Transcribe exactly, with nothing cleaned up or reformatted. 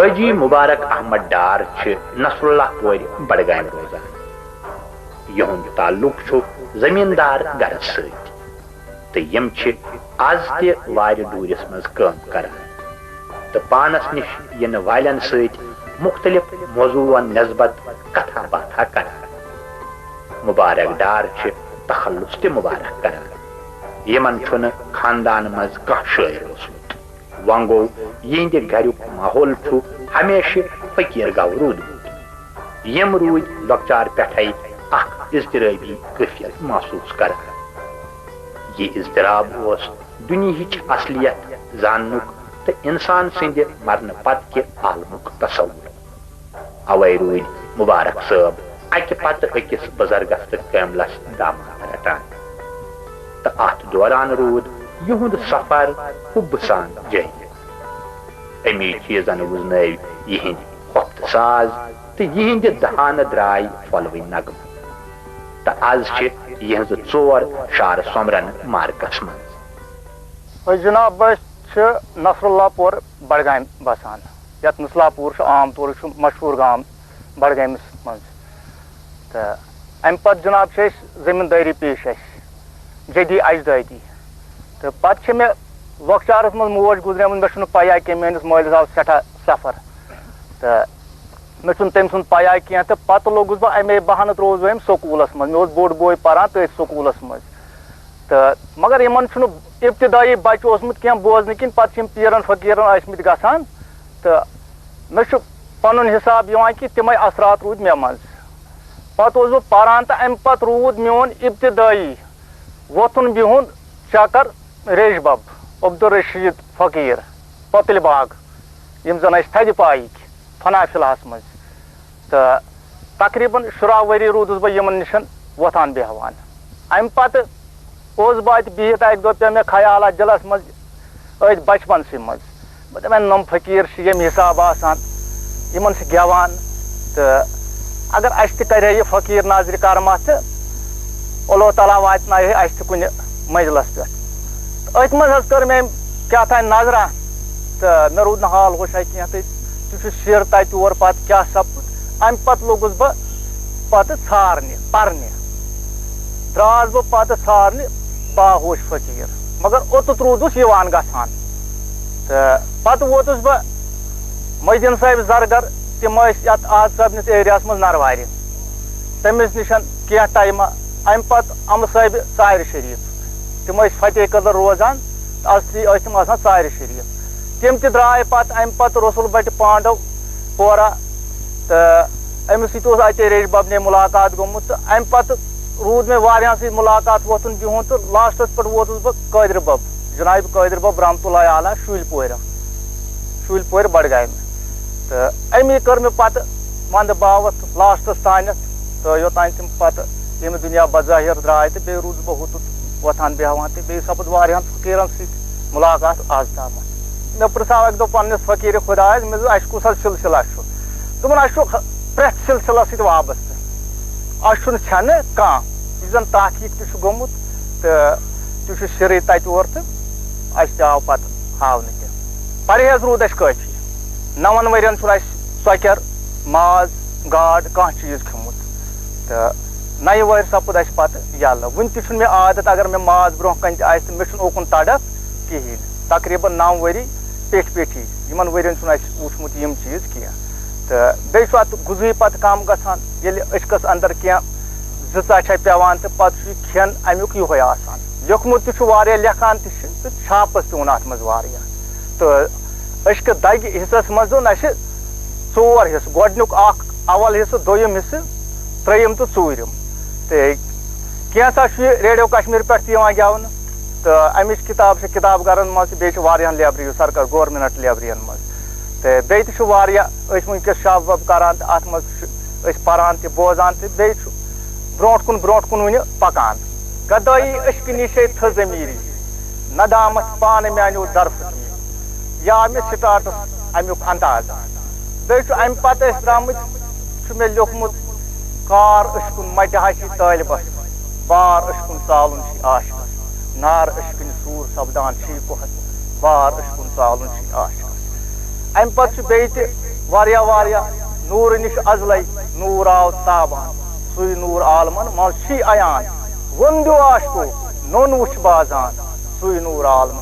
حاجی مبارک احمد ڈار چھِ نصر اللہ پورِ بڈگامہِ روزان۔ یِہُنٛد تعلق چھُ زمیٖندار گرس سۭتۍ تہٕ یِم چھِ از تہِ وارِ ڈوٗرِس منٛز کٲم کران تہٕ پانس نِش یِنہٕ والٮ۪ن سۭتۍ مُختٔلِف موضوعن نسبت کتھا باتھا کران۔ مبارک ڈار چھِ تخلص تہِ مبارک کران۔ یِمن چھُنہٕ خاندان منٛز کانٛہہ شٲعر اوسمُت۔ وۄنۍ گوٚو، یِہنٛدِ گریُک ماحول چھُ ہمیشہِ فقیٖر گاو روٗدمُت۔ یِم روٗدۍ لۄکچار پٮ۪ٹھَے اکھ اضطرٲبی کیفیت محسوٗس کران۔ یہِ اضطراب اوس دُنیہٕچ اصلیت زاننُک تہٕ انسان سٕنٛدِ مرنہٕ پتہٕ کہِ عالمُک تصور۔ اوے روٗدۍ مبارک صٲب اکہِ پتہٕ أکِس بُزرگس تہٕ کٲملس دامن رٹان۔ تہٕ اتھ دوران روٗد یِہُنٛد سفر حُبہٕ سان جٲری۔ امی چیزن وُزنٲوۍ یِہنٛدۍ خۄفتہٕ ساز تہٕ یِہنٛدِ دہانہٕ درٛاے پھۄلوٕنۍ نغمہٕ۔ تہٕ از چھِ یِہنٛزٕ ژور شعرٕ سۄمبرن مارکس منٛز۔ أسۍ جناب، أسۍ چھِ نصر اللہ پور بڈگامہِ بسان، یتھ نصلا پوٗر چھُ عام طور چھُ مشہوٗر گام بڈگٲمِس منٛز۔ تہٕ امہِ پتہٕ جناب چھِ أسۍ زٔمیٖندٲری پیش اَسہِ جدی اجدٲدی۔ تہٕ پتہٕ چھِ مےٚ لۄکچارس منٛز موج گُزریمٕژ، مےٚ چھُنہٕ پَیی کینٛہہ، میٲنِس مٲلِس آو سٮ۪ٹھاہ سفر۔ تہٕ مےٚ چھُنہٕ تٔمۍ سُنٛد پَیی کینٛہہ۔ تہٕ پتہٕ لوٚگُس بہٕ اَمے بہانہٕ ترٛووُس بہٕ أمۍ سکوٗلس منٛز، مےٚ اوس بوٚڑ بوے پران تٔتھۍ سکوٗلس منٛز۔ تہٕ مگر یِمن چھُنہٕ ابتدٲیی بچہٕ اوسمُت کینٛہہ بوزنہٕ کِنۍ، پتہٕ چھِ یِم پیٖرن فقیٖرن ٲسمٕتۍ گژھان۔ تہٕ مےٚ چھُ پنُن حساب یِوان کہِ تِمے اثرات روٗدۍ مےٚ منٛز۔ پتہٕ اوسُس بہٕ پران تہٕ امہِ پتہٕ روٗد میون ابتدٲیی وۄتھُن بِہُن چکر ریش بب، عبدالرشید فقیٖر، پۄپِلۍ باغ، یِم زن ٲسۍ تھدِ پایِکۍ فنا فلحس منٛز۔ تہٕ تقریباً شُراہ ؤری روٗدُس بہٕ یِمن نِش وۄتھان بیٚہوان۔ امہِ پتہٕ اوسُس بہٕ اتہِ بِہِتھ، اکہِ دۄہ پیوٚو مےٚ خیال اتھ دِلس منٛز، أتھۍ بچپنسٕے منٛز۔ بہٕ دپان، نۄم فقیٖر چھِ ییٚمہِ حساب آسان، یِمن چھِ گٮ۪وان، تہٕ اگر اسہِ تہِ کرِ ہے یہِ فقیٖر نظرِ کرم اتھ، تہٕ اللہ تعالیٰ واتنایہِ ہے اسہِ تہِ کُنہِ منزلس پٮ۪ٹھ۔ تہٕ أتھۍ منٛز حظ کٔر مےٚ أمۍ کیٛاہ تام نظرا، تہٕ مےٚ روٗد نہٕ حال ہوشا کینٛہہ۔ تہٕ تہِ چھُ سِر تتہِ اور پتہٕ کیٛاہ سپُد۔ امہِ پتہٕ لوٚگُس بہٕ پتہٕ ژھارنہِ، پرنہِ۔ درٛاس بہٕ پتہٕ ژھارنہِ باہوش فقیٖر، مگر اوٚتُت روٗدُس یِوان گژھان۔ تہٕ پتہٕ ووتُس بہٕ محی الدیٖن صٲبۍ زرگر، تِم ٲسۍ یتھ آز صٲبنِس ایریاہس منٛز نروارِ۔ تٔمِس نِش کینٛہہ ٹایمہ، امہِ پتہٕ امہٕ صٲبہِ ژارِ شریٖف۔ تِم ٲسۍ فتح قدل روزان، تہٕ اصلی ٲسۍ تِم آسان ژارِ شریٖف۔ تِم تہِ درٛاے پتہٕ امہِ پتہٕ رسول بٹہِ پانڈو پورہ، تہٕ أمِس سۭتۍ اوس اَتے ریش بَبنے مُلاقات گوٚمُت، تہٕ اَمہِ پَتہٕ روٗد مےٚ واریاہَن سۭتۍ مُلاقات، وۄتھُن بِہُن، تہٕ لاسٹَس پٮ۪ٹھ ووتُس بہٕ قٲدرِ بَب، جناب قٲدرِ بَب رحمتہ اللہ علیہ، شُلۍ پورِ، شُلۍ پورِ بڈگامہِ۔ تہٕ أمی کٔر مےٚ پَتہٕ وَندٕ باوَتھ لاسٹَس تانٮ۪تھ، تہٕ یوٚتام تِم پَتہٕ ییٚمہِ دُنیا بظٲہِر درٛاے، تہٕ بیٚیہِ روٗدُس بہٕ ہُتُتھ وۄتھان بیٚہوان، تہٕ بیٚیہِ سَپُد واریاہَن فقیٖرَن سۭتۍ مُلاقات آز تامَتھ۔ مےٚ پرٛژھاو اَکہِ دۄہ پنٛنِس فقیٖرِ خۄدایَس، مےٚ دوٚپ، "اَسہِ کُس حظ سِلسِلہ چھُ؟" دوٚپُن، "اَسہِ چھُ پرٛٮ۪تھ سِلسِلَس سۭتۍ وابستہٕ۔ اَسہِ چھُنہٕ ژھٮ۪نہٕ کانٛہہ، یُس زَن تحقیٖق تہِ چھُ گوٚمُت تہٕ تہِ چھُ سِرٕے تَتہِ اورٕ تہٕ اَسہِ تہِ آو پَتہٕ ہاونہٕ تہِ۔ پرہیز روٗد اَسہِ کٲفی۔ نَوَن ؤرِیَن چھُنہٕ اَسہِ ژۄکٮ۪ر، ماز، گاڈ، کانٛہہ چیٖز کھیوٚمُت۔ تہٕ نَیہِ وَہرِ سَپُد اَسہِ پَتہٕ یَلہٕ۔ وُنہِ تہِ چھُنہٕ مےٚ عادت، اگر مےٚ ماز برٛونٛہہ کَنہِ تہِ آسہِ، تہٕ مےٚ چھُنہٕ اوکُن تَڑَپھ کِہیٖنۍ۔ تقریٖباً نَو ؤری پیٚٹھۍ پیٚٹھی، یِمَن ؤرِیَن چھُنہٕ اَسہِ وُچھمُت یِم چیٖز کینٛہہ۔ تہٕ بیٚیہِ چھُ اَتھ غذہٕے پَتہٕ کَم گژھان، ییٚلہِ أچھکَس اَندَر کینٛہہ زٕژا چھےٚ پٮ۪وان، تہٕ پَتہٕ چھُ یہِ کھٮ۪ن اَمیُک یِہوٚے آسان۔ لیوٚکھمُت تہِ چھُ واریاہ، لیکھان تہِ چھِ، تہٕ چھاپَس تہِ ووٚن اَتھ منٛز واریاہ۔ تہٕ أچھکہٕ دَگہِ حِصَس منٛز اوٚن اَسہِ ژور حِصہٕ، گۄڈٕنیُک اَکھ، اَول حِصہٕ، دوٚیِم حِصہٕ، ترٛیٚیِم تہٕ ژوٗرِم۔ تہٕ کینٛژھا چھُ یہِ ریڈیو کشمیر پٮ۪ٹھ تہِ یِوان گٮ۪ونہٕ، تہٕ اَمِچ کِتاب چھِ کِتاب گرن منٛز تہٕ بیٚیہِ چھِ واریاہن لایبرٔری، سرکار گورمنٹ لایبرٔرین منٛز۔ تہٕ بیٚیہِ تہِ چھُ واریاہ، أسۍ وٕنکیٚس شب وب کران تہٕ اَتھ منٛز چھِ أسۍ پران تہِ، بوزان تہِ، بیٚیہِ چھُ برونٛٹھ کُن، برونٛٹھ کُن وُنہِ پکان۔ گدٲیی عشقہٕ نِشے تھٔز أمیٖری، ندامت پانہٕ میانیو درفقی۔ یا مےٚ سٹاٹس امیُک انداز۔ بیٚیہِ چھُ امہِ پتہٕ أسۍ درٛامٕتۍ، چھُ مےٚ لیوٚکھمُت، کار عشقُن مٹہِ ہا چھِ طٲلبس، بار عشقُن ژالُن چھِ عاشقس، نار عشقٕنۍ سوٗر سپدان چھِ کۄہس، بار عشقُن ژالُن چھِ عاشقس۔ امہِ پتہٕ چھُ بیٚیہِ تہِ واریاہ واریاہ نوٗرٕ نِش ازلے نوٗر آو تابان، سُے نوٗر عالمن منٛز چھی عیان۔ ووٚن دیو عاشقو، نوٚن وُچھ بازان، سُے نوٗر عالمن